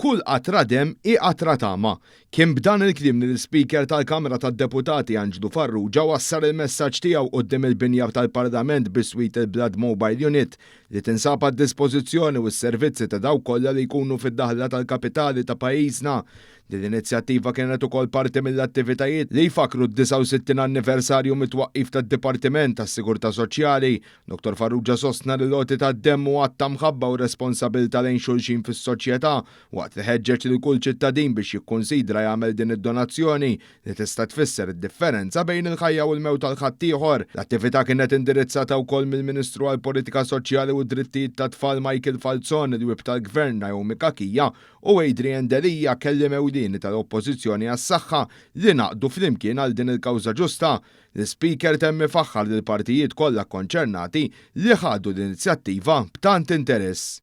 Kull qatra demm hi qatra tama. Kien b'dan il-kliem li l-Ispeaker tal-Kamra tad-Deputati Anġlu Farrugia wassal il-messaġġ tiegħu quddiem il-binja tal-Parlament biswit il-Blood Mobile Unit li tinsab għad-dispożizzjoni u s-servizzi ta' dawk kollha li jkunu fid-daħla tal-kapitali ta' pajjiżna. Din l-inizjattiva kienet ukoll parti mill-attivitajiet li jfakkru d-69 anniversarju mit-twaqqif tad-Dipartiment tas-Sigurtà Soċjali. Dottor Farrugia sostna li l-għoti tad-demm hu att ta' mħabba u responsabilità lejn xulxin fis-soċjetà waqt li ħeġġeġ lil kull ċittadin biex jikkunsidra jagħmel din id-donazzjoni li tista' tfisser id-differenza bejn il-ħajja u l-mewt għal ħaddieħor. L-attività kienet indirizzata wkoll mill-Ministru għall-Politika Soċjali u d-Drittijiet tat-Tfal Michael Falzon, il-Whip tal-Gvern Naomi Cachia u Adrian Delia, kelliem ewlieni tal-Oppożizzjoni għas-Saħħa li ngħaqdu flimkien għal din il-kawża ġusta. L-Ispeaker temm ifaħħar lill-partijiet kollha kkonċernati li ħadu l-inizjattiva b'tant interess.